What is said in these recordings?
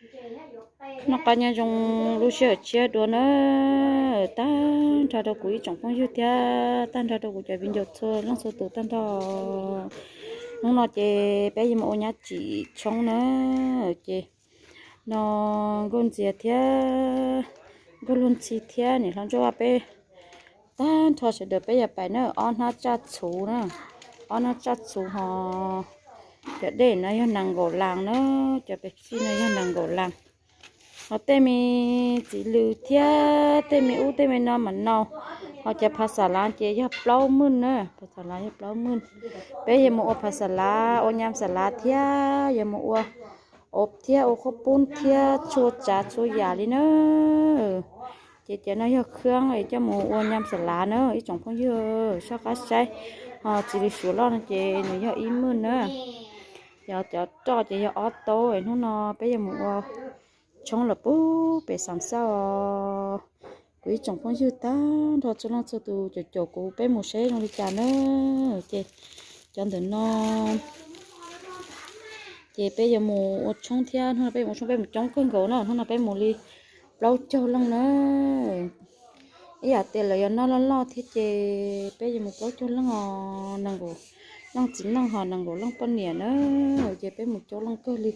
Noj qab nyob zoo lub sij hawm tshiab dua na, tag nrho rau kuv ib tsoom phooj ywg thiab tag nrho rau kuv cov viv ncaus txhua leej txhua tus tag nrho. Hnub no ces peb yuav mus ua nyab tsim tshoob na, ces no Nkauj Ntxias thiab Nkauj Luag Ntxhi thiab niam hlob Ntsuab Vaj peb tag nrho sawv daws peb yuav pais na, ob hnab tsaj txhuv na, ob hnab tsaj txhuv ho cov dej no yog nees nkaum las na, cov Pepsi no yog nees nkaum las. Ho tej me txiv lws thiab tej me ub tej me no mam nau, ho cov phav xas lav ces yog plaub maj na, phav xas lav yog plaub maj. Peb yuav mus ua phav xas lav, ua nyam xas lav thiab yuav mus ua ob thiab ua qhob poob thiab txhua tsav txhua yam li na. Ces cov no yog khab es coj mus ua nyam xas lav na ib tsoom phooj ywg, soj qab saib. Ho txiv lws suav loj no ces nws yog ib maj na. Yog cov roj ces yog ob taub. Hnub no peb yuav mus ua tshoob los puag pem Xam Xauj os. Kuv ib tsoom phooj ywg tag nrho txhua leej txhua tus caum caum kuv peb mus seb zoo li cas na. Ces cov ntawm no ces peb yuav mus ua tshoob thiab, hnub no peb mus ua tshoob peb mus coob kawg nkaus na, hnub no peb mus li plaub caug leej na. Ib yam tias lawv yuav noj loj loj thiab ces peb yuav mus plaub caug leej os, nees nkaum leej txiv neej ho nees nkaum leej poj niam na, ces peb mus coob leej kawg li.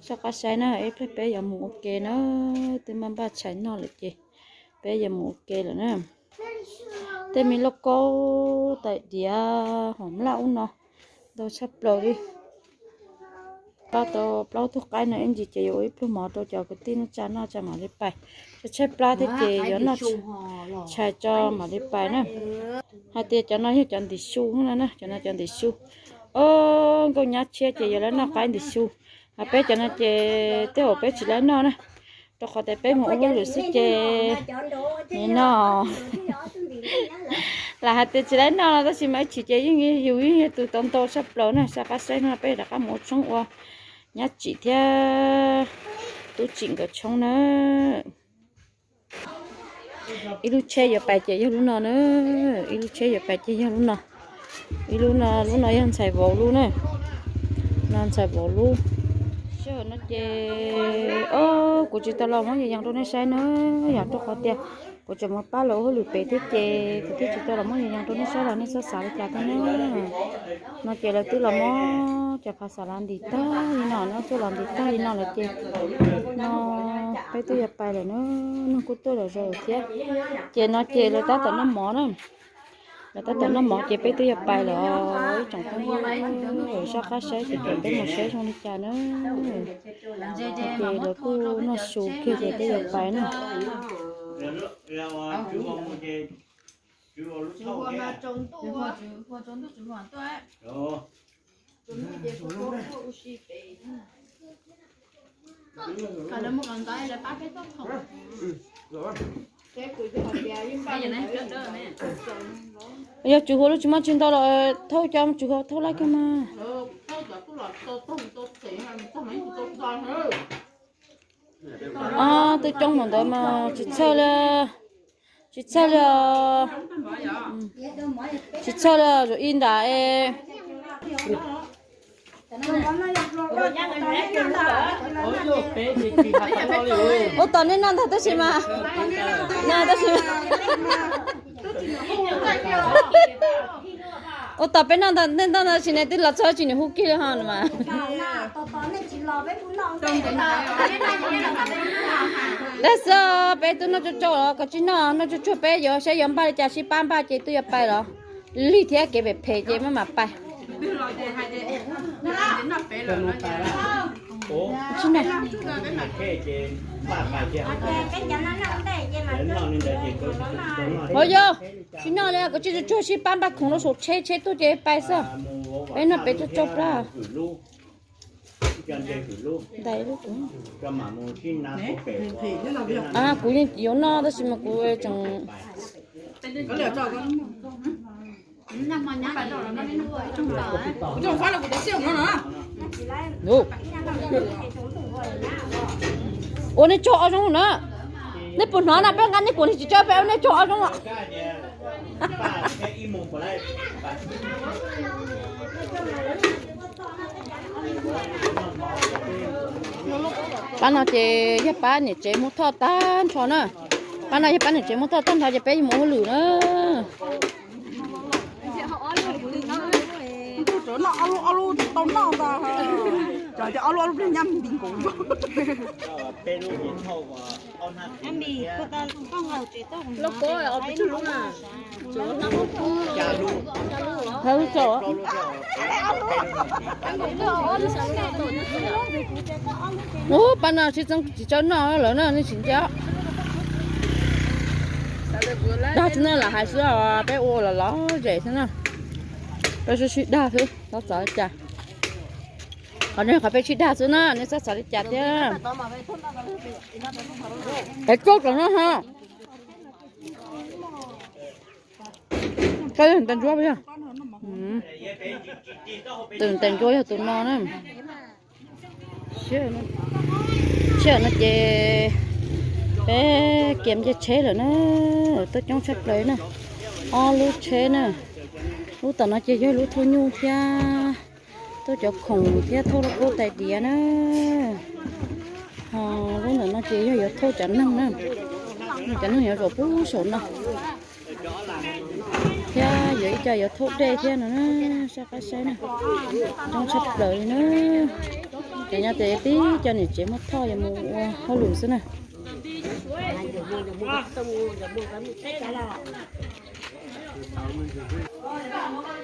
Soj qab saib na, ib pliag peb yuav mus ua ke na, twb maj npaj tshais noj lawm ces peb yuav mus ua ke lawm na. Tej me lauj kaub tais diav hom mlaj ub no ntau tshaj plaws li. Pab tau plaub tug qaib no ib ntsis ces yuav ua ib pluag mov rau cov kwv tij neej tsa noj tsa mam li pais. Tshaib tshaib plab thiab ces yuav noj tshais tso mam li pais na. Hais tias cov no yog cov ntim su no na, cov no cov ntim su. Os, nkauj nyab tshiab ces yuav lawv noj qaib ntim su. Ho peb cov no ces tej zaum peb tsis laib noj na, rau qhov tias peb mus ua hauj lwm xwb ces nim no lam hais tias tsis laib noj no tab sis mas ib chim ces yeej yus yeej yog tus tau ntau tshaj plaws na. Soj qab saib no peb rov qab mus ua tshoob ua nyab tsim thiab tub tsim nkawd tshoob na. Ib lub tsheb yuav pais ces yog lub no na, ib lub tsheb yuav pais ces yog lub no. Ib lub no, lub no yog ntxhais vauv lub na, no ntxhais vauv lub. Sij hawm no ces os kuv tsis tau los muab yas yees rau nej saib na, yog rau qhov tias kuv tseem mus pab lawv ua hauj lwm pem thiab ces kuv thiaj tsis tau los muab yas yees rau nej saib los nej txhob xav li cas thiab na. No ces lawv twb los muab cov phav xas lav ntim tag li no, no twb los ntim tag li no lawm ces no peb twb yuav pais lawm na, nag kuj tuaj lawm zaum thiab. Ces no ces lawv tab tom noj mov na, lawv tab tom noj mov ces peb twb yuav pais lawm os ib tsoom phooj ywg. Soj qab saib ces peb mus saib zoo li cas na. Ces lawv kuj noj su kiag ces peb yuav pais na. Yog tswv huam lub tsis muaj tsis ntau los thauj cov tswv huam thauj laij kiag mas. Twb coob mus ntawd mas tsis txhawj li, tsis txhawj li, tsis txhawj li, zaum ib nram. Ua tom nej noj ntag tab sis mas, no tab sis mas, ua tom peb noj ntag nej noj ntag sis nej twb los txog tsis nws hu kiag li ho no mas. Tab sis peb twb noj tsuag tsuag los koj tsis noj, noj tsuag tsuag peb yuav saib yuav npaj li cas sib pab npaj ces twb yuav pais los lig thiab kev phem phem ces maj mam pais. Ho yog tsis noj li koj tsis tsuag tsuag sib pab npaj khoom rau saum tsheb, tsheb tuaj ces pais xwb. Peb noj peb tsuag tsuag plab. Kuv yeej yuav noj tab sis mas kuv tseem Ua nej tsaug ob zoo na. Nej puas hnov na, peb nqa nej kuam tsis tsaug peb ua nej tsaug ob zoo os. Pab no ces yog pab niam tsev Hmoob Thoj tag nrho na. Pab no yog pab niam tsev Hmoob Thoj tag nrho ces peb yuav mus ua hauj lwm na. Ub, pab no tsis txeeb tsis txawj noj lawm na, nej tsis ntsia. Dag xwb na, lam hais xwb os, peb ua los lom zem xwb na. Peb sib sib dag xwb, txhob txav li cas. Qhov no qhov peb sib dag xwb na, nej txhob txav li cas thiab. Es koj kom no ho. Koj yog tais ntsuab puas yog? Tus tais ntsuab yog tus no na. Sij hawm no ces peb kiag ncej tsheb lawm na, tuaj coob tshaj plaws na. Ob lub tsheb na, lub tom no ces yog lub thauj nyuj thiab, thauj cov khoom thiab thauj lauj kaub tais diav na. Ho lub ntawm no ces yog yuav thauj cov neeg na, cov neeg yuav zaum pub saum no. Thiab yuav ib co yuav thauj dej thiab no na, sab qab saib na. Coob tshaj plaws li na. Ces nyob ces tib co niam tsev muab thauj yuav mus ua hauj lwm xwb na.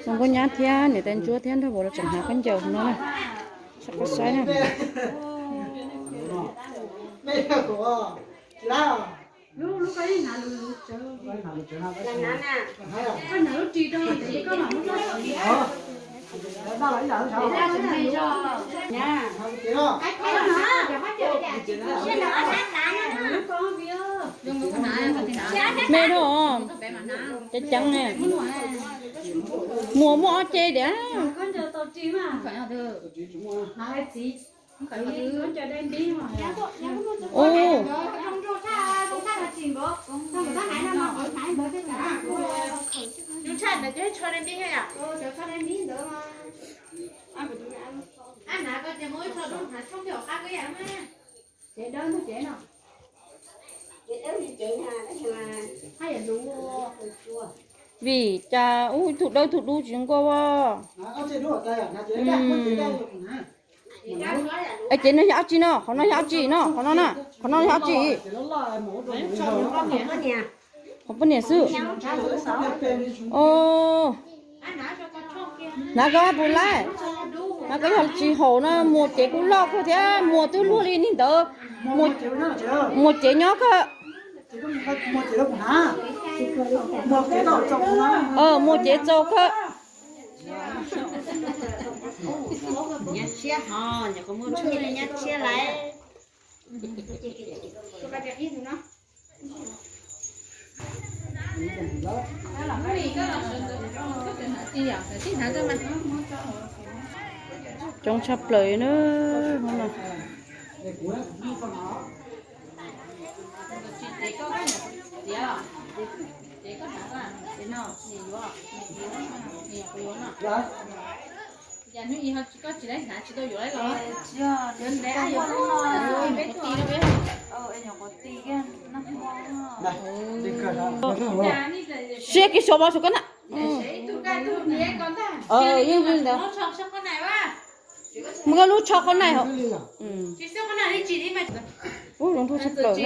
Zoo nkauj nyab thiab niam tais ntsuab thiab nraug vauv los tseem hnav khaub ncaws no na. Sab qab saib na. Me dhau, ceev ceev ne. Muas muaj ob ce diam. Vim cas ub, ib tug dawb tug dub tsis nkuaj as. Es cev no yog dab tsi no? Qhov no yog dab tsi no? Qhov no na, qhov no yog dab tsi? Qhov poj niam xwb. Hnav koj puas laij? Hnav koj yog tsis haum no, muas cev kuj loj kawg thiab, muas twb luag li nig ntawd. Muas cev nyob kawg. Muas cev txaus kawg. Coob tshaj plaws na. Siab kiag suav vov suav koj na. Yeej li ntawd. Muab koj lub tsho qhov nai hauv. Ub, zoo nkauj tshaj plaws na.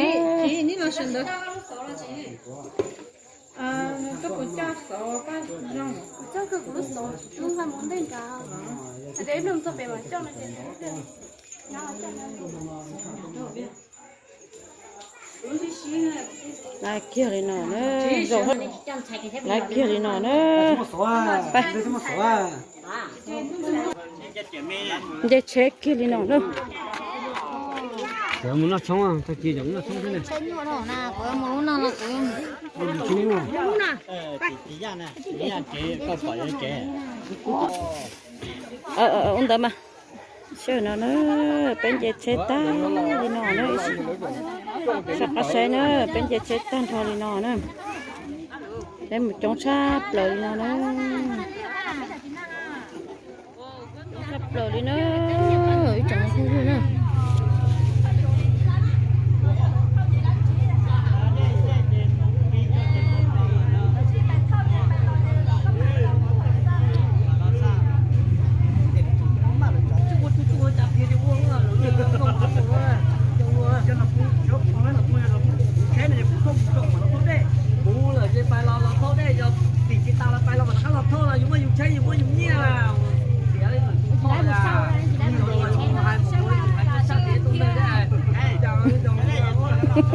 Laiv kiag li no na, zoo, laiv kiag li no na. Nce tsheb kiag li no na. Ua ntawd mas. Sij hawm no na, peb nce tsheb tag li no na. Soj qab saib na, peb nce tsheb tag nrho li no na. Peb mus coob tshaj plaws li no na. Coob tshaj plaws li na, ib tsoom phooj ywg na. Ces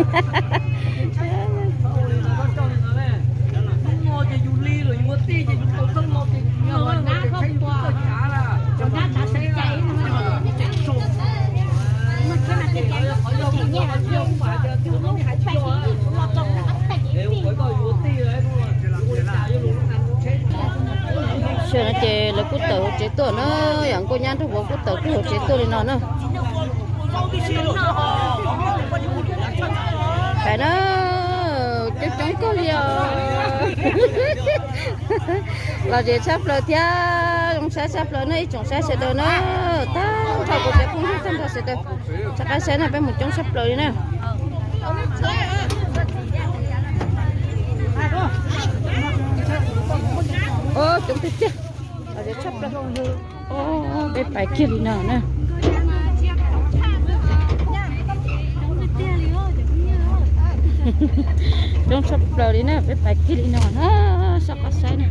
lawv kuj tawm hauv tsev tuaj na, yog Nkauj Nyab nrog vauv kuj tawm kiag hauv tsev tuaj li no na. Pais na, coob coob kawg li os. Lom zem tshaj plaws thiab zoo saib tshaj plaws na ib tsoom saib sawv daws na. Tag nrho kuv cov phooj ywg tag nrho sawv daws, rov qab saib na peb mus coob tshaj plaws li na. Coob tiag tiag, lom zem tshaj plaws. Peb pais kiag li no na. Coob tshaj plaws li na, peb pais kiag li no na, soj qab saib na.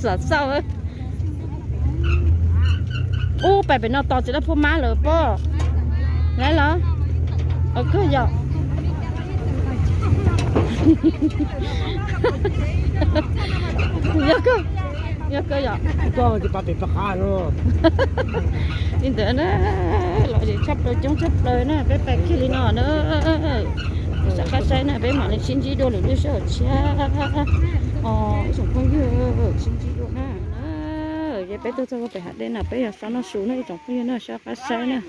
Xav xauj. Ub, pais pem no tos txiv laj phuaj mab lawm pob. Lawv los? Kawg yom. Yog kawg, yog kawg yom. Li ntawd na, lom zem tshaj plaws coob tshaj plaws na, peb pais kiag li no na. Soj qab saib na, peb mam li sib ntsib dua lwm lub sij hawm tshiab. Ib tsoom phooj ywg, sib ntsib dua na. Ces peb tuaj txog pem hav dej no peb yog xav noj su na ib tsoom phooj ywg na, soj qab saib na.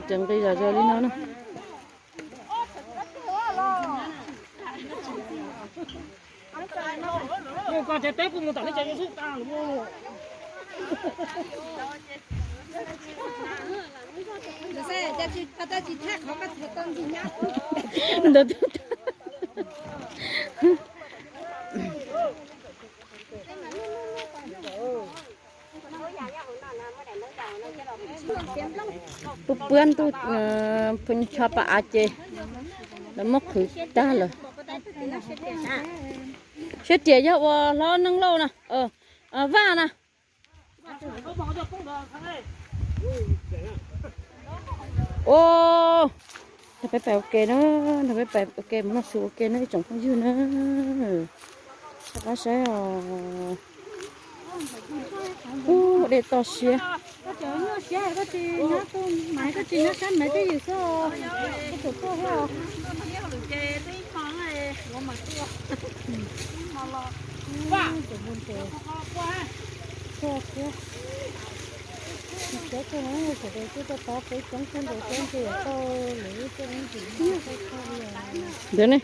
Tseem nqis zom zaws li no na. Ntawd Pub puab ntuj, phu ncho pa av ces lawv muab qhwv tag lawm. Siab riam yog ua hlob neej lauj na, vaj na. Nrog peb pais ua ke na, nrog peb pais ua ke mus noj su ua ke na ib tsoom phooj ywg na. Soj qab saib os. Ub, dej toj siab. Ntawd ne.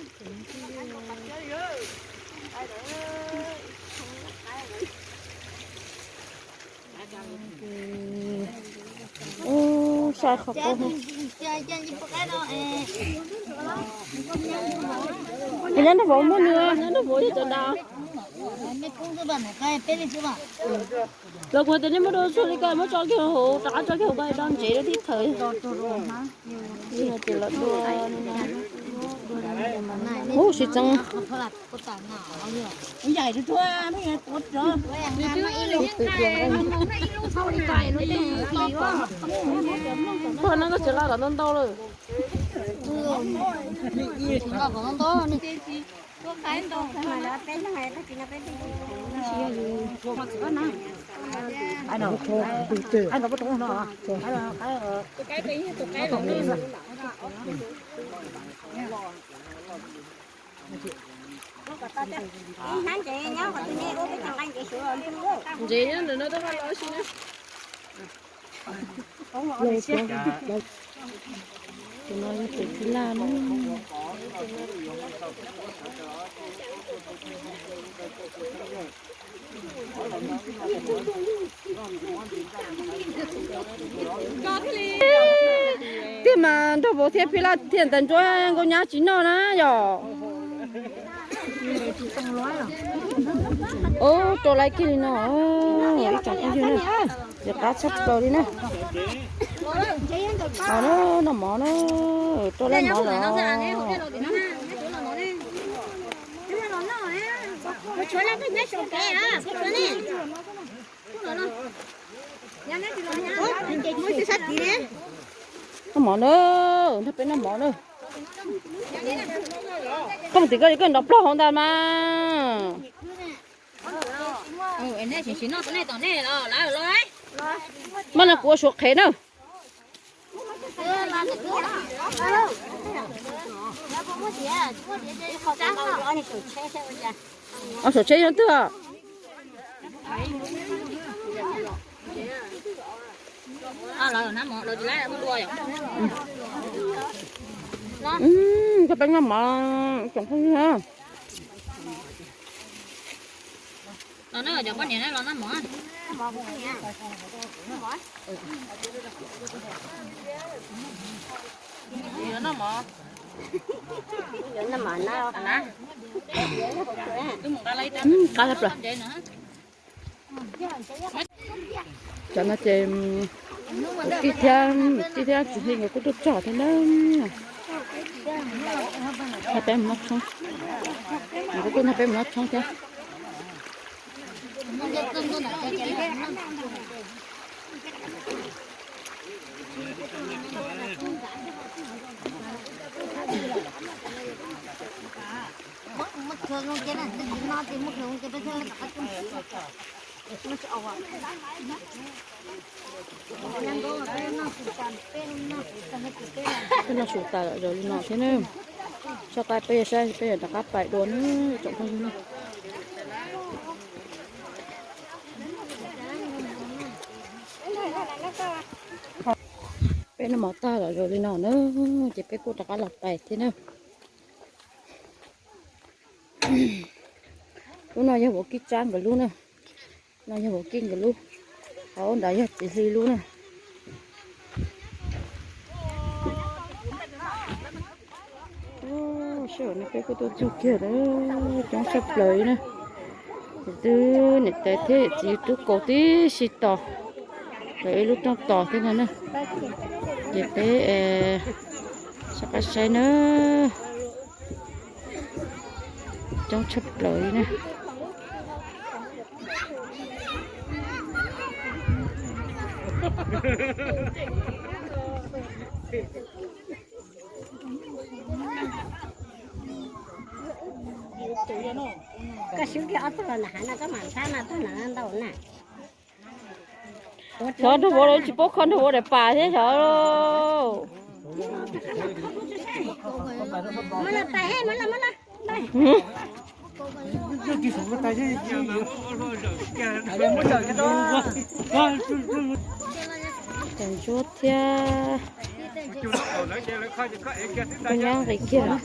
Ub, sai qhov qub. Nyob nrog vauv muaj nws, nyob nrog vauv yog cov dav. Los kuv tias nej muab dua txhua li ko muab tso kiag hauv, rov qab tso kiag hauv ko do ntsev rau tib thawv. Ces los dua li no. Ub, sib txeeb. Pog no koj tsis laj kom ntau ntau lawm. Ntsev nyob ntawm no tuaj vaj los si na. Tus no yog tus phib laj na. Tiag mas nrog vauv thiab phib laj thiaj ntawd ntsuab nkauj nyab tsis noj na yom. Ub, rau laiv kiag li no, ib tsoom phooj ywg na, ces qab tshaj plaws li na. Mov na, noj mov na, rau laiv mov lawm. Noj mov na, nrog peb noj mov na. Koj mus tim koj, koj nrov plaug hauv ntawd mas. Maj no kuv ua suav qhev na. Ua suav tsheb yog twg? Koj peb noj mov, tsoom phooj ywg. Qab tshaj plaws. Cov no ces tij thiab, tij thiab txiv Hli nkawd kuj tuaj txog thiab na. Nrog peb mus noj tshoob, nkawd kuj nrog peb mus noj tshoob thiab. Peb noj su tas lawm zaum li no thiab na. Txoj qaib peb yuav saib peb yuav rov qab pais dua na tsoom phooj ywg na. Peb noj mov tag lawm zaum li no na, ces peb kuj rov qab los pais thiab na. Lub no yog vauv Kib Tsab nkawd lub na. No yog vauv Kib nkawd lub. Hauv ntawd yog txiv Hli lub na. Sij hawm no peb kuj tuaj txog kiag lawm, coob tshaj plaws li na. Tus twb niam tais thiab yawm txiv tub kaus tib si tos, lawv ib lub rooj tos thiab no na. Ces peb sab qab saib na, coob tshaj plaws li na. Koj swb kiag ob tug los nram hav no, koj mam sab no tag nrho ntau na. Xyov nraug vauv los tsis paub kho nraug vauv daim pam thiab xyov. Cov ntsuab thiab. Koj nyab nqis kiag lawm.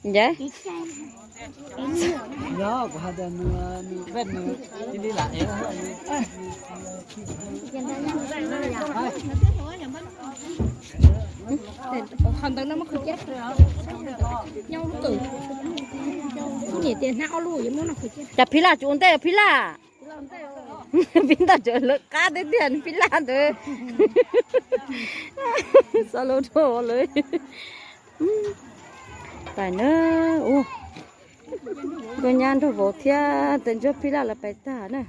Nce. Qhov ntawd no muab khaws cia. Nyob lub kawm. Kuv niam tias hnab ob lub yuav muab no khaws cia. Cas phij laj tsis ua ntej phij laj? Phij laj tseem lawv qab tiag tiag phij laj ntawd. Xav lus rau lawv. Pais na, ua nkauj nyab nraug vauv thiab tus ntsuag phij laj lawv pais tag na.